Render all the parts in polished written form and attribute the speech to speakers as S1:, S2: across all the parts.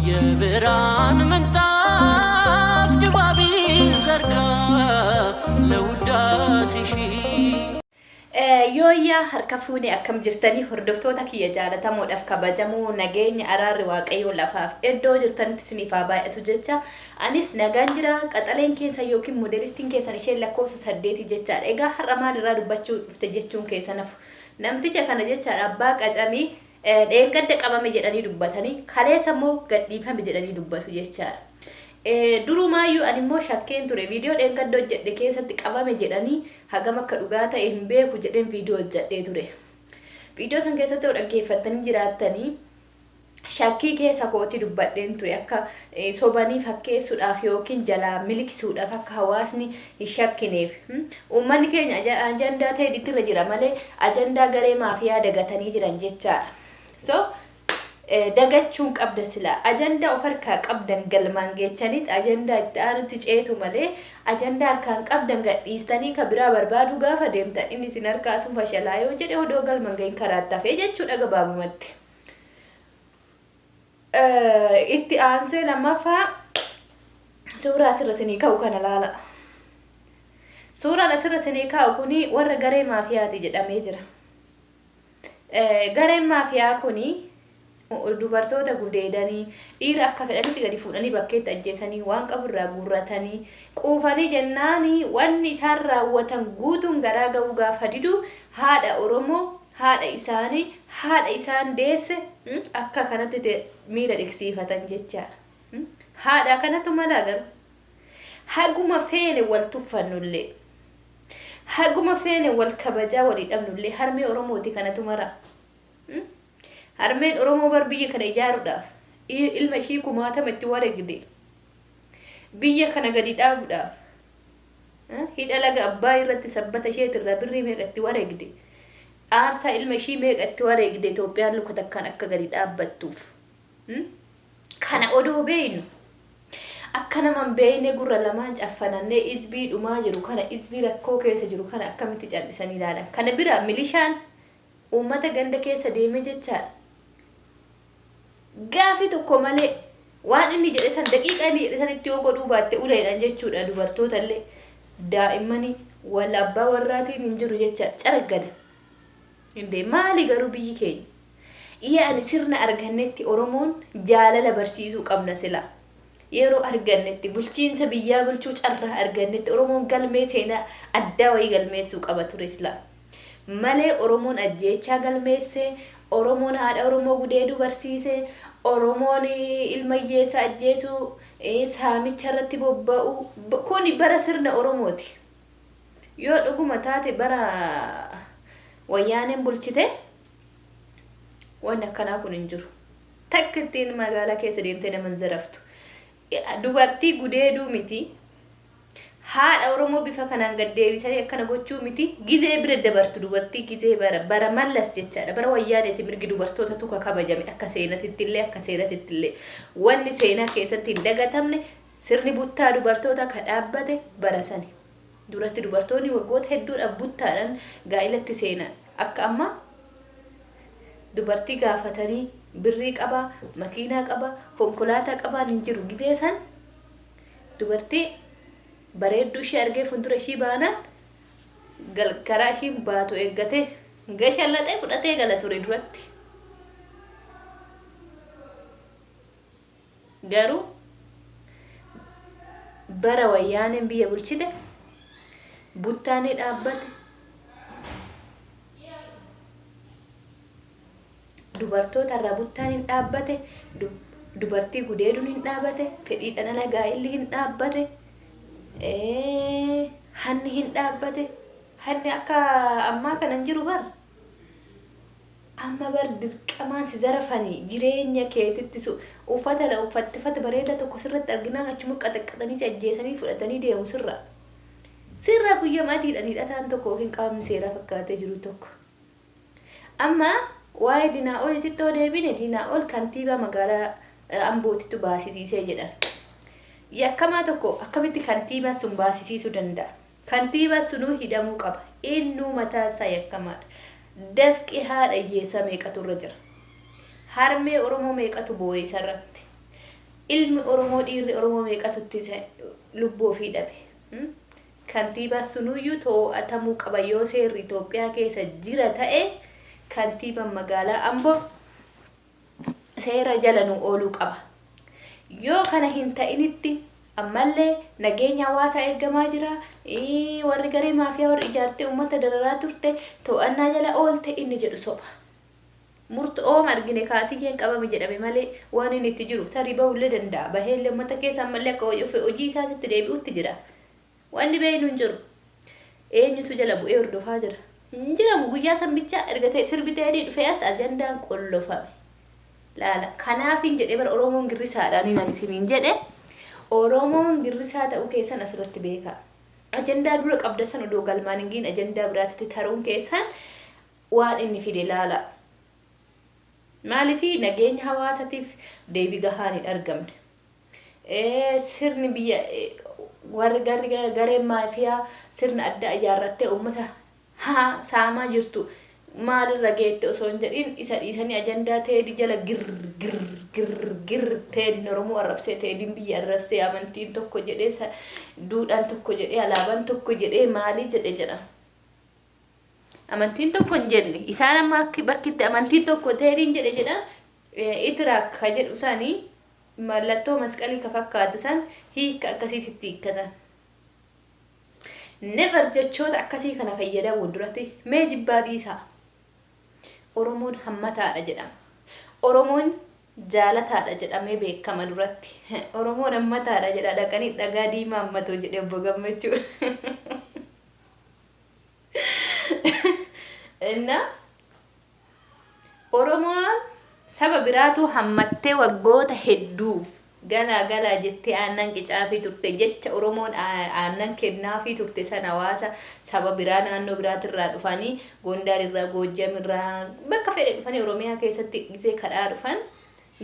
S1: የብርሃን ምንጣፍ ድባብ ዘርጋ ለውዳሴሽ።
S2: Yooyyaa harka fuune, akkam jirtanii hordoftoota kiyya jaalatamoodhaaf kabajamoo? Nageenya araarri Waaqayyoo lafaaf iddoo jirtanitti isiniif haa baay'atu jecha, anis nagaan jira. Qaxaleen keessa yookiin moodelistiin keessan isheen lakkoofsa 8 jechaadha. Egaa har'a maalirraa dubbachuu dhufte jechuun keessanaaf, namticha kana jechaadha, abbaa qacamii, dheengadda qabame jedhanii dubbatanii, kaleessa immoo gadhiifame jedhanii dubbatu jechaadha. Durumaayyuu ani immoo shakkeen ture. Viidiyoo dheengadda hojjedhe keessatti qabame jedhanii, hagam akka dhugaa ta'e hin beeku jedheen viidiyoo hojjedhee ture. Viidiyoo san keessatti yoo dhaggeeffattanii jiraattanii, shakkii keessa kooti dubbadheen ture, akka sobanii fakkeessuudhaaf yookiin jalaa miliqsuudhaaf, akka hawaasni hin shakkineef. Uummanni keenya ajandaa ta'e irra jira malee ajandaa garee maafiyaa dagatanii jiran jechaadha. So dagachuun qabda sila ajandaa of harkaa qabdan galmaan geechaniit ajandaa itti aanutti ceetu malee, ajandaa harkaan qabdan gadhiistanii ka biraa barbaaduu gaafa deemtan, inni isin harkaa sun fashalaa yoo jedhe, odoo galmaan gahin karaatti hafee jechuudha gabaabumatti. Itti aansee lammaffaa suuraa asirra isinii ka'u kana laala. Suuraan asirra isinii kaa'u kuni warra garee maafiyaati jedhamee jira. Gareen maafiyaa kuni dubartoota gudeedanii, dhiira akka fedhanitti gadi fuudhanii bakkeetti ajjeesanii, waan qaburraa guurratanii quufanii jennaani, wanni isaan raawwatan guutuun garaa ga'uu gaafa didu, haadha Oromoo, haadha isaanii, haadha isaan deesse akka kanatti miila dhiqsiifatan jechaadha. Haadha kanatu mala garuu haguma feene wal tuffannullee, haguma feene wal kabajaa walii dhabnullee, harmee Oromooti kanatu mara. Harmeen Oromoo bar biyya kana ijaaruudhaaf ilma ishii kumaatama itti wareegde. Biyya kana gadi dhaabuudhaaf hidha laga Abbaa irratti sabbata isheetirraa birrii meeqa itti wareegde. Aarsaa ilma ishii meeqa itti wareegde Itoophiyaan luka takkaan akka gadi dhaabbattuuf. Kana odoo beeynu, akka nama hin beekne gurra lamaan caffanannee, hizbii dhumaa jiru kana, hizbii rakkoo keessa jiru kana akkamitti cal'isanii ilaalan? Kana bira milishaan uummata ganda keessa deemee jechaadha. Gaafii tokko malee waan inni jedhe san daqiiqaa inni jedhe sanitti yoo godhuu baatte uleedhaan jechuudha, dubartoota illee daa'immanii wal abbaa warraatiin hin jiru jecha caraggada. Indee maali garuu biyyi keenya? Yaani sirna argannetti Oromoon jaalala barsiisuu qabna sila. Yeroo argannetti bulchiinsa biyyaa bulchuu carraa argannetti, Oromoon galmee seenaa addaa wayii galmeessuu qaba ture sila. Malee Oromoon ajjeechaa galmeesse, Oromoon haadha Oromoo gudeeduu barsiise, Oromoon ilma hiyyeessaa ajjeesuu, saamicha irratti bobba'uu, kuni bara sirna Oromooti. Yoo dhuguma taate, bara Wayyaaneen bulchite wanni akkanaa kun hin jiru. Takka ittiin magaalaa keessa deemtee nama hin zaraftu. Dubartii gudeeduu miti. Haadha Oromoo bifa kanaan gad deebisanii akkana gochuu miti. Gizee bira dabartu dubartii gizee bara Mallas jechaadha. Bara Wayyaaneeti mirgi dubartoota tuka kabajame akka seenatitti illee, akka seeratitti illee. Wanni seenaa keessatti hin dagatamne, sirni buttaa dubartoota ka dhaabbate bara sani. Duratti dubartoonni waggoota hedduudhaaf buttaadhaan gaa'ilatti seenan. Akka ammaa dubartii gaafatanii birrii qabaa, makiinaa qabaa, konkolaataa qabaan hin jiru. Gizee san dubartii bareedduu ishee argee fuuldura ishii baanaan, karaa ishiin baatu eeggatee gashallaxee fudhatee gala ture duratti. Garuu bara Wayyaaneen biyya bulchite buttaan ni dhaabbate. Dubartoota irraa buttaan hin dhaabbate, dubartii gudeeduun hin dhaabate, fedhiidhaan ala gaa'illi hin dhaabbate, hanni hin dhaabbate. Hanni akka ammaa kana hin jiru bar. Amma bar dirqamaan si zarafanii jireenya keetitti su uffata uffatte, uffata bareedaa tokko sirratti arginaan, achuma qaxaqqaxanii si ajjeesanii fudhatanii deemu sirra. Sirra guyyama adiidhaan hidhataan tokko yookiin qaamni seeraa fakkaatee jiru tokko. Amma waa'ee Dinaa'olitti yoo deebine, Dinaa'ol kantiibaa magaalaa Ambootitu baasisiisee jedhan. Yakkamaa tokko akkamitti kantiibaan sun baasisiisuu danda'a? Kantiibaan sunuu hidhamuu qaba. Innuu mataan isaa yakkamaadha. Dafqi haadha hiyyeessaa meeqatu irra jira? Harmee Oromoo meeqatu boo'e isarratti? Ilmi Oromoo, dhiirri Oromoo meeqatu itti lubbuu ofii dhabe? Kantiibaa sunuyyuu to'atamuu qaba. Yoo seerri Itoophiyaa keessa jira ta'e, kantiibaan magaalaa Amboo seera jala nu ooluu qaba. Yoo kana hin ta'initti ammallee nageenya hawaasaa eegamaa jira. Warri garee maafiyaa, warri ijaartee uummata dararaa turte to'annaa jala oolte inni jedhu soba. Murtooma argine, kaasiyyeen qabame jedhame malee waan inni itti jiru tarii bahullee danda'a. Baheellee uummata keessa ammallee akka hojii isaatitti deebi'utti jira. Wanni beeynu hin jiru. Eenyutu jala bu'ee hordofaa jira? Hin jiramu. Guyyaa san bichaa erga ta'e sirbi ta'ee dhufee as ajandaan qollofame. Laala, kanaafin jedhee bara Oromoon girrisaadhaan hin isiniin jedhe. Oromoon girrisaa ta'uu keessan asirratti beekaa. Ajandaa dura qabda san odoo galmaan hin gihin ajandaa biraatti taruun keessan waan inni fide laala. Maaliifii nageenya hawaasatiif deebii gahaan hin argamne. Sirni biyya warri gareen maafiyaa sirna addaa ijaarrattee uummata haa saamaa jirtu maalirra geette osoo hin jedhin, isa dhiisanii ajandaa Teedii jala gir gir gir gir, Teediin Oromoo arrabsee, Teediin biyya arrabsee, amantiin tokko jedhee, duudhaan tokko jedhee, alaabaan tokko jedhee, maalii jedhe jedha. Amantiin tokko hin jenne. Isaan amma akki bakki itti amantiin tokko Teediin jedhe jedha, itiraak ka jedhu isaanii mallattoo masqalii ka fakkaatu san hiika akkasiitti hiikkatan. Never, jechoota akkasii kana fayyadamuun duratti mee jibbaa dhiisaa. Oromoon hammataadha jedhama. Oromoon jaalataadha jedhamee beekama duratti. Oromoon hammataadha jedha, dhaqanii dhagaa diimaa hammatoo jedhe obbo Gammachuu. Inna Oromoon saba biraatu hammattee waggoota hedduuf galaa galaa jettee aannan qicaafii turte, jecha Oromoon aannan kennaafii turte sana hawaasa saba biraa naannoo biraatirraa dhufanii, Gondar irraa, Goojjam irraa, bakka fedhe dhufanii Oromiyaa keessatti gisee kadhaa dhufan,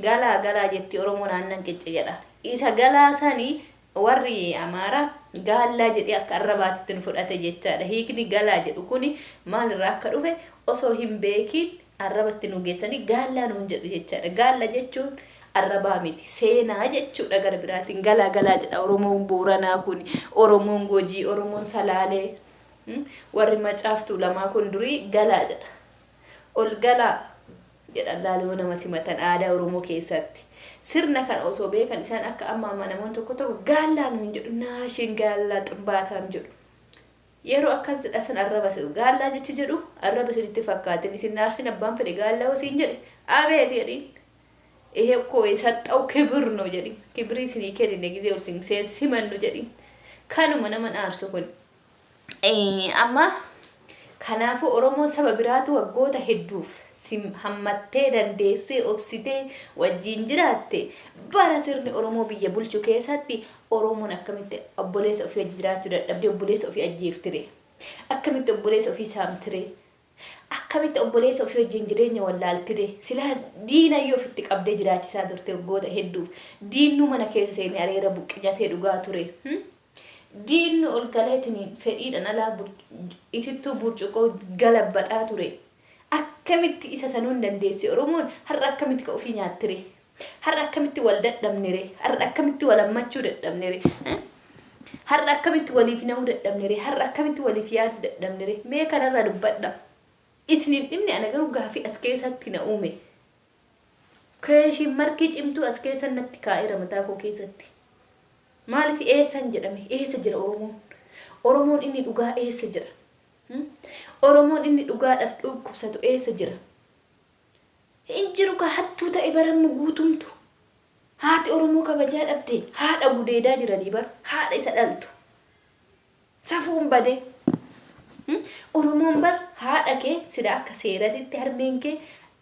S2: galaa galaa jetti Oromoon aannan qicce jedha. Isa galaa sanii warri Amaaraa gaallaa jedhee akka arrabaatitti nu fudhate jechaadha. Hiikni galaa jedhu kuni maalirraa akka dhufe osoo hin beekiin arrabatti nu geessanii gaallaa nuun jedhu jechaadha. Gaalla jechuun arrabaa miti, seenaa jechuudha gara biraatiin. Galaa galaa jedha Oromoon Booranaa kun, Oromoon Gojii, Oromoon Salaalee. Warri Macaaftuu lamaa kun durii galaa jedha. Ol galaa jedhan laaloo nama simatan aadaa Oromoo keessatti. Sirna kana osoo beekan isaan akka amma amma namoonni tokko tokko gaallaa nuun jedhu, naashin gaallaa ximbaataan jedhu. Yeroo akkas jedha san arraba se'u. Gaallaa jechi jedhu arraba isinitti fakkaatin. Isin naarsin, abbaan fedhe gaallaa osiin jedhe abeet jedhin. ይሄ እኮ የሰጠው ክብር ነው jedhin. Kibrii isinii kennine gisee isin simannu jedhin. Kanuma nama aarsu kun. Amma kanaafuu Oromoon saba biraatu waggoota hedduuf hammattee, dandeessee, obsitee wajjin jiraatte. Bara sirni Oromoo biyya bulchu keessatti Oromoon akkamitti obboleessa ofii wajji jiraachuu dadhabdee obboleessa ofii ajjeeftire? Akkamitti obboleessa ofii saamtire? Akkamitti obboleessa ofii wajjin jireenya wallaaltire? Silaa diinayyoo ofitti qabdee jiraachisaa turte waggoota hedduuf. Diinnu mana keessa seenee areera buqqijatee dhugaa ture. Diinnu ol galeetiin fedhiidhaan alaa itittuu burcuqqoo galabbaxaa ture. Akkamitti isa sanuu hin dandeesse Oromoon? Har'a akkamitti ka ofii nyaattire? Har'a akkamitti wal dadhabnire? Har'a akkamitti wal hammachuu dadhabnire? Har'a akkamitti waliif na'uu dadhabnire? Har'a akkamitti waliif yaaduu dadhabnire? Mee kanarra dubbadha. Isin hin dhibne, ana garuu gaafii as keessatti na uume. Question markii cimtuu as keessa natti kaa'eera mataa koo keessatti. Maaliif eessan jedhame? Eessa jira Oromoon? Oromoon inni dhugaa eessa jira? Oromoon inni dhugaadhaaf dhukkubsatu eessa jira? Hin jiru ka hattuu ta'e baramma guutumtu. Haati Oromoo kabajaa dhabde, haadha gudeedaa jiranii bar, haadha isa dhaltu. Safuun badee. Oromoon bar haadha kee sida akka seeratitti harmeen kee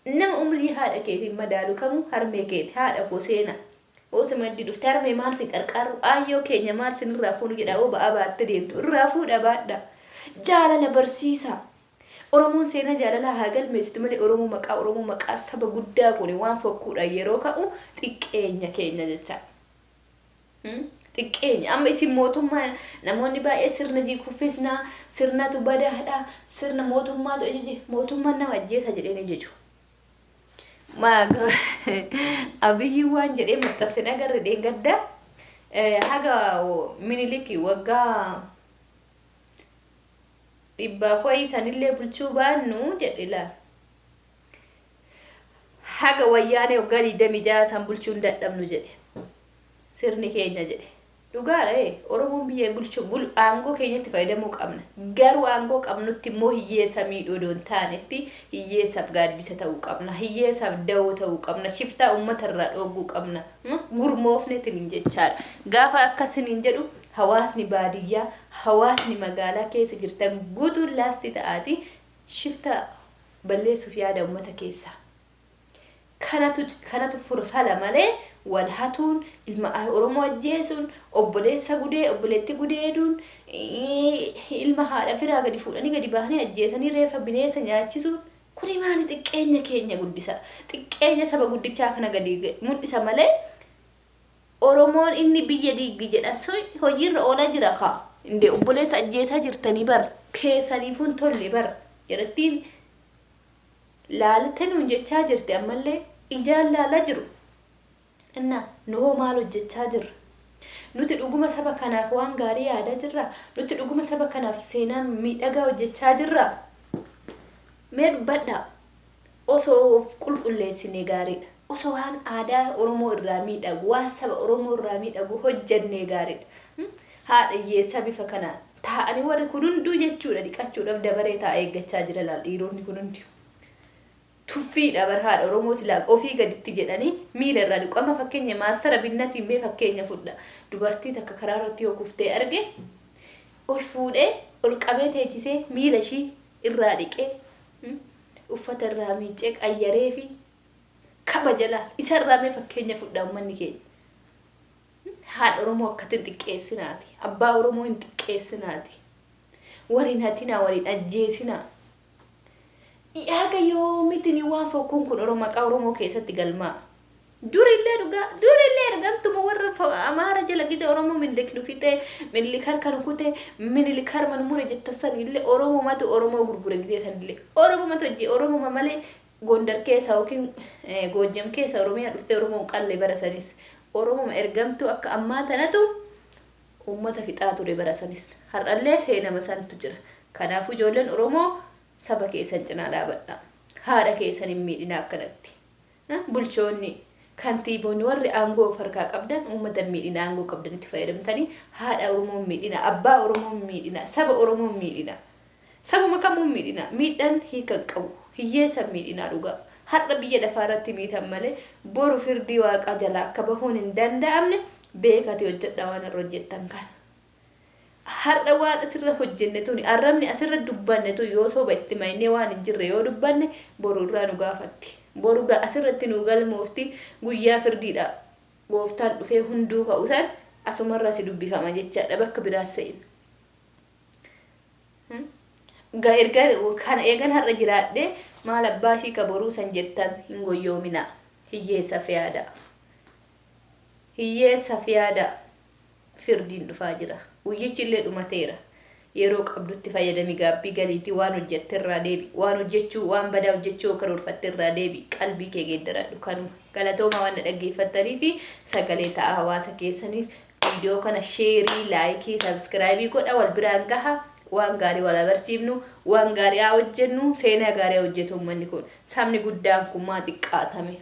S2: nama umrii haadha keetiin madaalu kamuu harmee keeti, haadha koo seena. Osoo maddii dhufte, harmee maal sin qarqaaru, aayyoo keenya maal sin irraa fuunu jedha, oo ba'aa baatte deemtu irraa fuudha baadha. Jaalala barsiisa. Oromoon seenaa jaalalaa haa galmeessitu malee, Oromoo maqaa Oromoo, maqaa saba guddaa kun waan fokkuudha yeroo ka'u xiqqeenya keenya jecha. Xiqqeenya. Amma isin mootummaa, namoonni baay'ee sirna kuffisnaa, sirnatu badaadha, sirna mootummaatu ajaje, mootummaan nama ajjeesa jedhee ni jechu. Abiyyi waan jedhee maxxanse agarre dheengadda haga Miniliki waggaa dhibbaaf wayii sanillee bulchuu baannu jedhe laal. Haga Wayyaanee waggaa 26 san bulchuu hin dadhabnu jedhe. Sirni keenya jedhe. Dhugaadha ee Oromoon biyya bulchuu bul aangoo keenyatti fayyadamuu qabna. Garuu aangoo qabnutti immoo hiyyeessa miidhuu odoo hin taanetti hiyyeessaaf gaaddisa ta'uu qabna. Hiyyeessaaf dawoo ta'uu qabna. Shiftaa uummata irraa dhooguu qabna. Gurmoofneetiin jechaadha. Gaafa akkasiniin jedhu hawaasni baadiyyaa, hawaasni magaalaa keessa jirtan guutuun laasti ta'aati shiftaa balleessuuf yaada uummata keessaa. Kanatu furfala malee wal hatuun, ilma Oromoo ajjeesuun, obboleessa gudee, obboleetti gudeeduun, ilma haadha firaa gadi fuudhanii gadi bahanii ajjeesanii reeffa bineensa nyaachisuun kuni maali? Xiqqeenya keenya guddisa. Xiqqeenya saba guddichaa kana gadi mul'isa malee Oromoon inni biyya diigdi jedha sun hojiirra oolaa jira kaa. Indee obboleessa ajjeesaa jirtanii bar keessaniifuu hin tolle bar jedhattiin laalte nuun jechaa jirti, ammallee ijaan laalaa jiru. Innaa nu hoo maal hojjechaa jirra? Nuti dhuguma saba kanaaf waan gaarii yaadaa jirraa? Nuti dhuguma saba kanaaf seenaa miidhagaa hojjechaa jirraa? Mee dubbadhaa. Osoo of qulqulleessinee gaariidha. Osoo waan aadaa Oromoo irraa miidhagu, waan saba Oromoo irraa miidhagu hojjennee gaariidha. Haadha hiyyeessaa bifa kanaan taa'anii warri kun hunduu jechuudha dhiqachuudhaaf dabaree taa'ee eeggachaa jira laal dhiironni kun hundi. Tuffiidha bar haadha Oromoo silaa ofii gaditti jedhanii miila irraa dhiqu. Amma fakkeenya maastara binnatiin mee fakkeenya fudha. Dubartii takka karaa irratti yoo kuftee arge ol fuudhee ol qabee teechisee miila ishii irraa dhiqee, uffata irraa miiccee qayyaree fi kabaja laal. Isarraa mee fakkeenya fudha uummanni keenya. Haadha Oromoo akkatti hin xiqqeessinaati. Abbaa Oromoo hin xiqqeessinaati. Waliin hatinaa, waliin ajjeesinaa. Haga yoomitti waan fokkuun kun Oromoo maqaa Oromoo keessatti galmaa? Durillee dhugaa, durillee ergamtuma warra Amaara jala gite Oromoo Minilik nu fixee, Minilik harka nu kute, Minilik harma nu mure jetta sanillee Oromomatu Oromoo gurgure gisee sanillee. Oromomatu hojii Oromoma malee Gondar keessa yookiin Goojjam keessa Oromiyaa dhuftee Oromoon qalle bara sanis. Oromoma ergamtuu akka ammaa tanatu uummata fixaa ture bara sanis. Har'allee seenama santu jira. Kanaafuu ijoolleen Oromoo saba keessan cinaa dhaabadha. Haadha keessan hin miidhina akkanatti. Bulchoonni, kantiibonni, warri aangoo of harkaa qabdan uummata hin miidhina, aangoo qabdanitti fayyadamtanii haadha Oromoo hin miidhina, abbaa Oromoo hin miidhina, saba Oromoo hin miidhina. Sabuma kamuu hin miidhina. Miidhaan hiika hin qabu. Hiyyeessa hin miidhinaa dhugaa. Har'a biyya lafaa irratti miitan malee boru firdii waaqaa jalaa akka bahuun hin danda'amne beekati hojjedha waan irra hojjettan kana. Har'a waan asirra hojjenne tuni, arrabni asirra dubbanne tun yoo soba itti maynee waan hin jirre yoo dubbanne boru irraa nu gaafatti. Boru asirratti nu galmoofti guyyaa firdiidha. Gooftaan dhufee hunduu ka'u san asumarraa si dubbifama jechaadha bakka biraas se'in. Erga kana eegan har'a jiraadhe maal abbaa ishii ka boruu san jettan hin goyyoominaa. Hiyyeessaaf yaada. Hiyyeessaaf yaada. Firdiin dhufaa jira. Guyyichi illee dhumateera. Yeroo qabdutti fayyadami, gaabbii galiitii waan hojjette irraa deebi. Waan hojjechuu, waan badaa hojjechuu yoo karoorfatte irraa deebi. Qalbii kee geeddaradhu kanuma. Galatooma waan na dhaggeeffattanii fi sagalee ta'a hawaasa keessaniif. Viidiyoo kana share, like, subscribe godha, wal biraan gaha. Waan gaarii wal agarsiifnu, waan gaarii haa hojjennu, seenaa gaarii haa hojjetu uummanni kun. Sabni guddaan kun maa xiqqaatame?